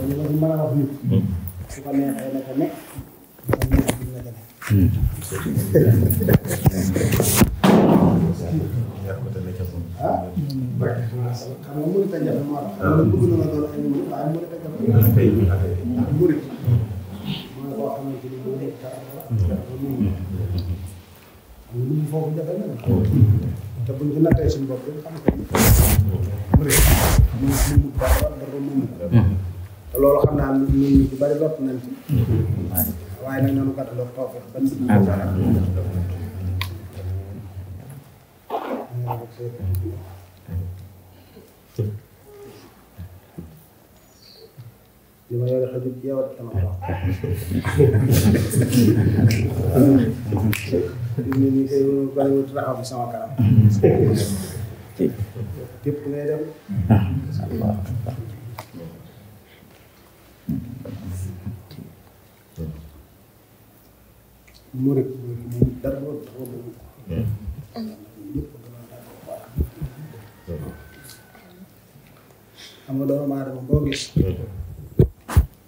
li ma mën a wax nit su ko neexee na ko nekk su ko neexee na ko nekk ah xam nga murit a jafe moo tax bëgg na ma doon ay murit waaye murit a jafe ndax murit mooy koo xamante ni bu nekk lu mu foofu jafe na te buñ ci nattee suñu bopp xam ko murit mu dara mu te loolu xam naa nit ñi ci bari lott nañ ci waaye nag nanu gàtt loolu toog ban li ma yore xajul ci yow dama toog nit ñi koy bariwul taxaw bi sama kanam képp ngay dem murit moom dara taxaw bëgg xam nga doomu aadama boo gis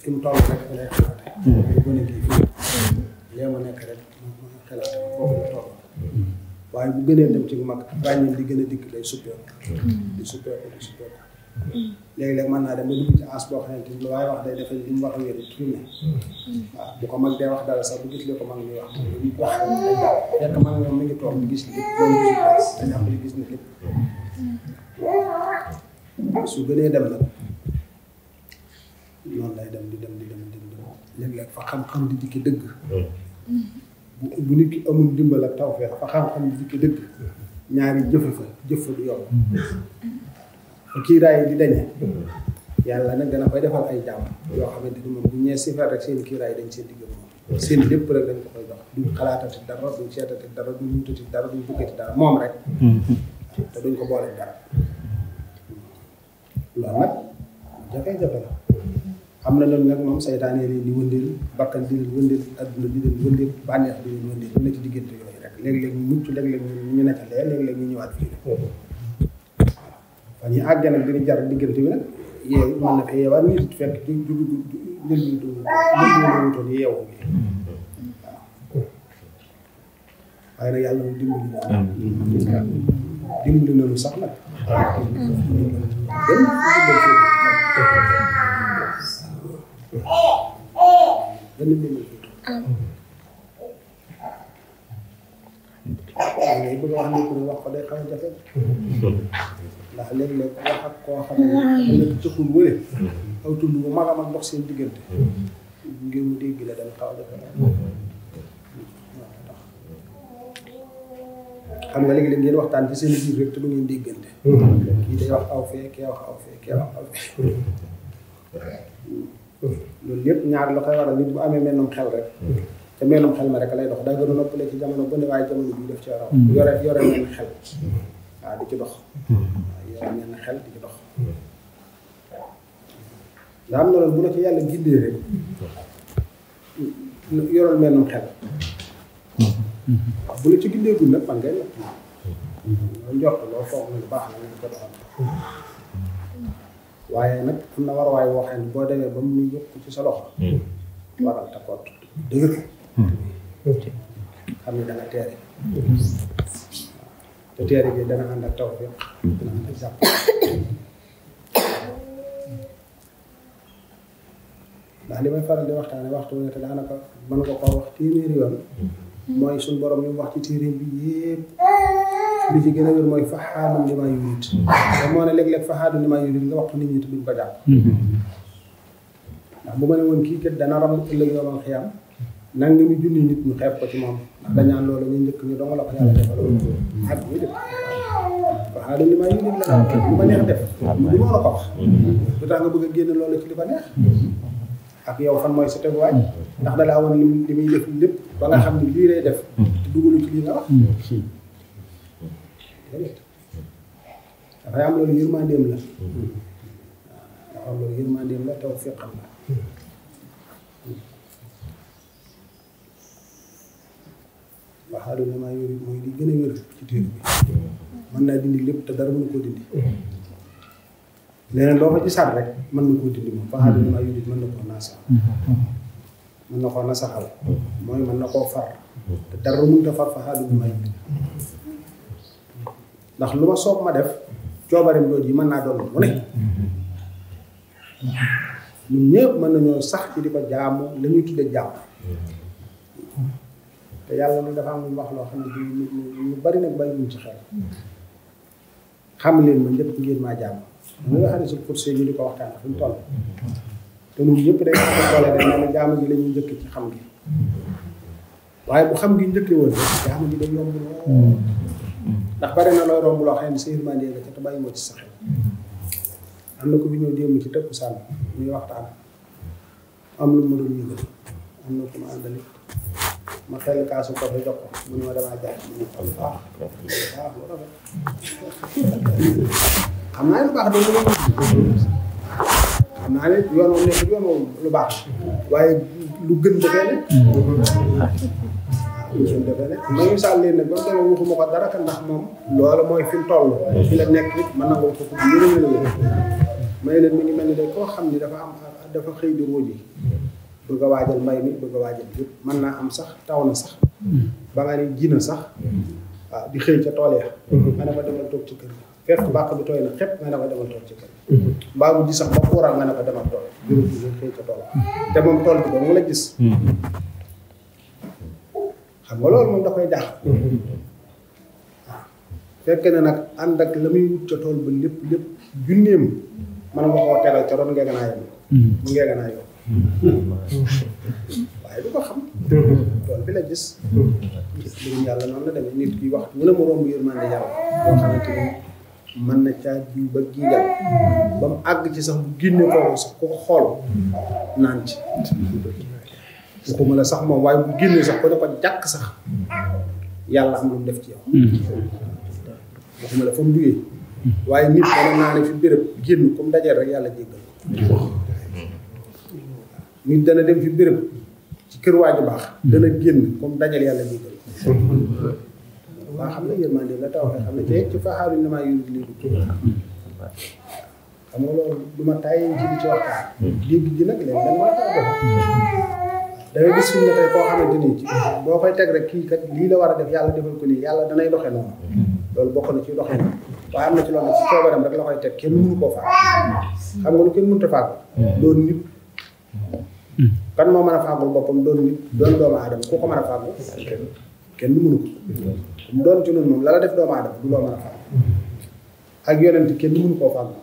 fi mu toll rek lay xalaate bu ne kii fii lee ma nekk rek ma xalaate foofu la toll waaye bu gënee dem ci mag ràññil di gën a dikk day suppeeku di suppeeku léegi-léeg mën naa dem ba dugg ci as boo xamante ni lu waaye wax day defee li mu wax wér tourné waaw bu ko mag dee wax dara sax bu gis li ko mag ñuy wax li mu wax day daw fekk mag ñoom mi ngi toog di gis lépp loolu gisul daal dañ am li gis na lépp su gënee dem nag noonu lay dem di dem léeg-léeg fa xam-xam di dikki dëgg bu nit ki amul dimbal ak tawfeex fa xam-xam di dikki dëgg ñaari jëf fa du yomb fa kiiraay yi di dañe yàlla nag dana koy defal ay jàmm yoo xamante ni moom bu ñee sifar rek seen kiiraay dañ seen digg moom seen lépp rek dañ ko koy jox duñ xalaatati dara duñ seetati dara duñ wutati dara duñ bëggati dara moom rek te duñ ko boole dara loolu nag jafe-jafe la am na loolu nag moom saytaane leen di wëndeel bakkan di leen wëndeel adduna di leen wëndeel bànneex di leen wëndeel lu ne ci diggante yooyu rek léeg-léeg ñu mucc léeg-léeg ñu nekk lee léeg-léeg ñu ñëwaat fii fa ñu àgg nag dina jar diggante bi nag yeew mën na fa yeewaat nit fekk mbir mi wutoon yeewu bi waaw waaye nag yàlla mu dimbali nañu sax nag ngay bëgg wax nit ñi wax ko day xaw a jafe ndax léeg-léeg wax ak koo xam ne nekk tëkkul wële aw tund bu mag a mag dox seen diggante ngir mu dégg la dana xaw a jafe xam nga léegi-léeg ngeen waxtaan ci seen biir rek te du ngeen déggante kii day wax aw fee kee wax aw fee kee wax aw fee loolu yëpp ñaar la koy waral nit bu amee mennum xel rek te mennum xel ma rek lay dox daa gën a noppale ci jamono bu ne waaye jamono bii def ci raw yore menn xel waaw di ci dox waaw yore menn xel di ci dox daa am na loolu bu la ci yàlla gindee rek yoral mennum xel bu la ci gindeegul nag man ngay natt loo njort loo foog na lu baax na nga ko doxal waaye nag am na war-waay woo xam ne boo demee ba mu yokk ci sa loxo waral takkoot dëgër xam ne danga teere te teere bi dana ànd ak taw fépp dana ànd ak jàpp ndax li may faral di waxtaane waxtu wu ne te daanaka mën nga koo wax téeméeri yoon mooy suñu borom li mu wax ci téeréem bi yépp li ci gën a wér mooy faxaadun limaa yurid te moo ne léeg-léeg faxaadun limaa yurid nga wax ko nit ñi te duñ ko jàpp ndax bu ma ne woon kii kat dana ram ëllëg yoomal xiyam nanga mi junni nit ñu xeeb ko ci moom ndax dañaan loolu ñu njëkk ñu dong la ko yàlla defal ak ñu def faxaadun limaa yurid la lu ma neex def du ma la ko wax lu tax nga bëgg a génn loolu ci li ko neex ak yow fan mooy sa teguwaay ndax da laa woon li muy def lépp ba nga xam ne lii lay def te dugalu ci lii nga wax dafay am loolu yërmandeem la waaw dafa am loolu yërmandeem la taw fiqam la waxaalu ne maa yori mooy li gën a wér ci téere bi mën naa dindi lépp te dara mënu koo dindi leneen loo fa gisaat rek mën na koo dindi moom faxaadu ni maa yurit mën na koo naasa mën na koo nasaxal mooy mën na koo far te dara mënut a far faxaadu ni maa yurit ndax lu ma soob ma def coobareem jooju yi mën naa doon mu ne ñun ñëpp mën nañoo sax ci di ko jaamu la ñuy tudde jàmm te yàlla lu dafa am lu wax loo xam ne ñu bari nag bàyyi ñu ci xel xam leen ma njëkk ngeen maa jàmm mu nga xam ne si pourse ñu di ko waxtaan fu ñu toll te ñun ñëpp day xam doole day ne jaamu gi la ñuy njëkk ci xam gi waaye bu xam gi njëkkee woon rek jaamu gi day yomb lool ndax bari na looy romb loo xam ne sa yërmande nga ca te bàyyi moo ci sa xel am na ko fi ñëw démb ci tëkku sànn muy waxtaan am lu ma doon yëgal am na ku ma àndali ma xel kaasu ko jox ko mu ne ma damaa jaay mu ne ko baax lu rafet xam naa lu baax de lu xam naa ne yoon wu nekk yoon lu baax waaye lu gën dafee ne lu gën dafee ne ma misaal leen nag ba mu demee waxuma ko dara ka ndax moom loolu mooy fi mu toll fi la nekk nit mën na nga ko yërëyërëy may leen mi ngi mel ni de koo xam ni dafa xëy di ruuji bëgg a waajal mbay mi bëgg a waajal yëpp mën naa am sax taw na sax ba nga ni ji na sax waaw di xëy ca tool ya nga ne ko demal toog ci kër gi fekk bàq bi tooy na xepp nga ne ko demal toog ci kër gi mbaa mu ji sax ba kuural nga ne ko demal tool juróom bi xëy ca tool te moom tool bi doo mu la gis xam nga loolu moom da koy jaax waaw fekk na nag ànd ak la muy wut ca tool ba lépp junneem mën nga koo tegal ca doon ngeeganaayam mu ngeeganaayoo waaye du ko xam tool bi la gis limu yàlla noonu la demee nit ki waxtu mu ne mu romb yërmande yàlla boo xamante ni mën na caa jiw ba giigal ba mu àgg ci sax bu génne kooku sax ko xool naan ci waxuma la sax moom waaye bu génnee sax ko ne ko jàkk sax yàlla am lu mu def ci yow waxuma la fa mu jugee waaye nit dana naa ne fi béréb génn comme dajeel rek yàlla jéggal ko nit dana dem fi béréb ci kër waaju baax dana génn comme dajal yàlla jéggal ko waa xam ne yërmande la taw xam ne ci faxaalu na maa yurit lii du xam nga loolu du ma tàyyi ci di ci waxtaan léegi ji nag léegi dana maa taw da ngay gis suñu ne tey koo xamante ni ci boo koy teg rek kii kat lii la war a def yàlla defal ko nii yàlla danay doxee noonu loolu bokk na ci doxee noonu waaye am na ci loolu ci coobaram rek la koy teg kenn mënu koo faat xam nga lu kenn mënut a faat doon nit kan moo mën a faagul boppam doon nit doon doomu aadama ku ko mën a faagul kenn mënu ko mu doon ci noonu moom la la def doomu aadama du loo mën a faagul ak yonent kenn mënu koo faagul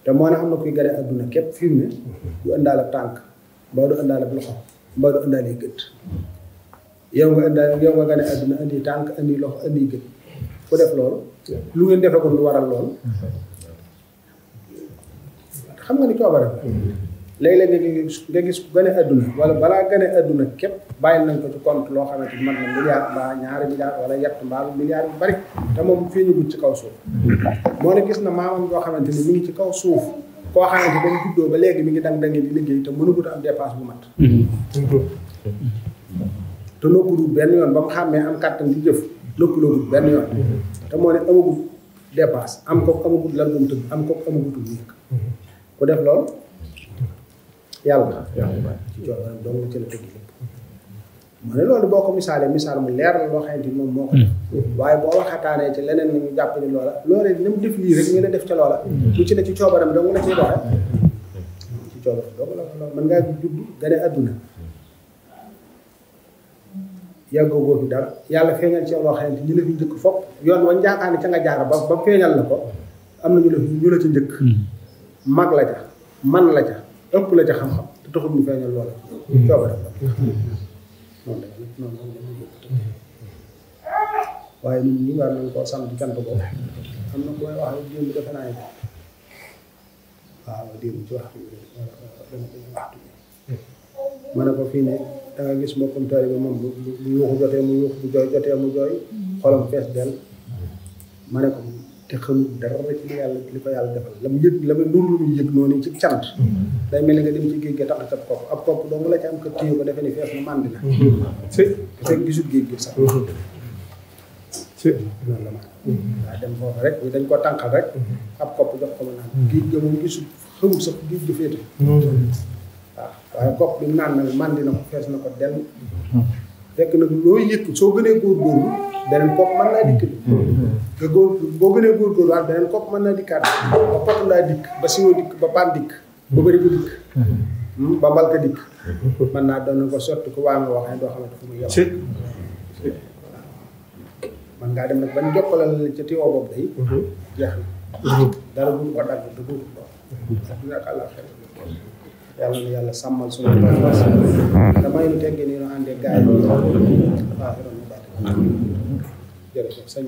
te moo ne am na kuy gane adduna képp fi mu ne du ëndaale tànk mbaa du ëndaale loxo mbaa du ëndaale gët yow nga gane adduna indi tànk indi loxo indi gët ku def loolu lu ngeen defee ko lu waral loolu xam nga ni coobaram léeg-léeg nga gis ku gane adduna wala balaa gane adduna képp bàyyi nañ ko ci compte loo xamante ni man na milliard mbaa ñaari milliard wala yett mbaa milliard yu bari te moom feeñagul ci kaw suuf moo ne gis na maamam yoo xamante ni mi ngi ci kaw suuf koo xamante ba mu juddoo ba léegi mi ngi dang-dangi di liggéey te mënugut am dépense bu mat te noppalul benn yoon ba mu xàmmee am kàttan di jëf noppalul benn yoon te moo ne amagut dépense am ko amagut lan bu mu tëdd am ko amagutul yëg ku def loolu yàlla ci coono dong la ci la tëgg lépp moo ne loolu boo ko misaalee misaal mu leer la loo xamante ni moom moo ko def waaye boo waxataanee ci leneen nañu jàpp ni loola loolee ni mu def lii rek ñu ne def ca loola lu ci ne ci coobaram dong la ciy doxe ci coobaram dong la loolu mën ngaa judd gane adduna yàggoo boo fi dara yàlla feeñal ci loo xamante ñu la fi njëkk fopp yoon wañ jaakaar ne ca nga jaar ba feeñal la ko am na ñu la ci njëkk mag la ca man la ca ëpp la ca xam-xam te taxul mu feeñal loola coobaram la noonu waaye ñun ñi war nañ koo sant di cant ko am na ku may wax démb defe naa ne waaw démb ci waxtu ma ne ko fii ne da nga gis mbokkum taalibe bi moom bu yuuxu jotee mu yuuxu bu jooy jotee mu jooy xolam fees del ma ne ko te xamul dara ci li yàlla li ko yàlla defal la mu yëg la mu nur lu mu yëg noonu ci cant day mel ni nga dem ci géej gi tax ab kopp ab kopp dong la ci am ko téye ko defe ni fees na màndi na te gisul géej gi sax noonu la ma daa dem foofu rek dañ ko tànqal rek ab kopp jox ko mu naan géej ga moom gisul xamul sax géej ga féete waaw waaye kopp bi naan na màndi na ko fees na ko dell fekk nag looy yëkk soo gënee góorgóorlu beneen kopp mën naa dikk nga boo gënee góorgóorlu waat beneen kopp mën naa dikkaat ba pot ndaa dikk ba siwo dikk ba paan dikk ba bëri ba dikk ba mbalka dikk mën naa doon ko sotti ko waa ma waxee doo xamante fu muy yem man ngaa dem nag ban jokkalal la ca tiwoo boobu day jeex na dara bu ko dagg du dul ko dina ko àlla xel yàlla na yàlla sàmmal suñu damay nu teggee ni ñu àndee gaay yi waaw jërëjëf sëñ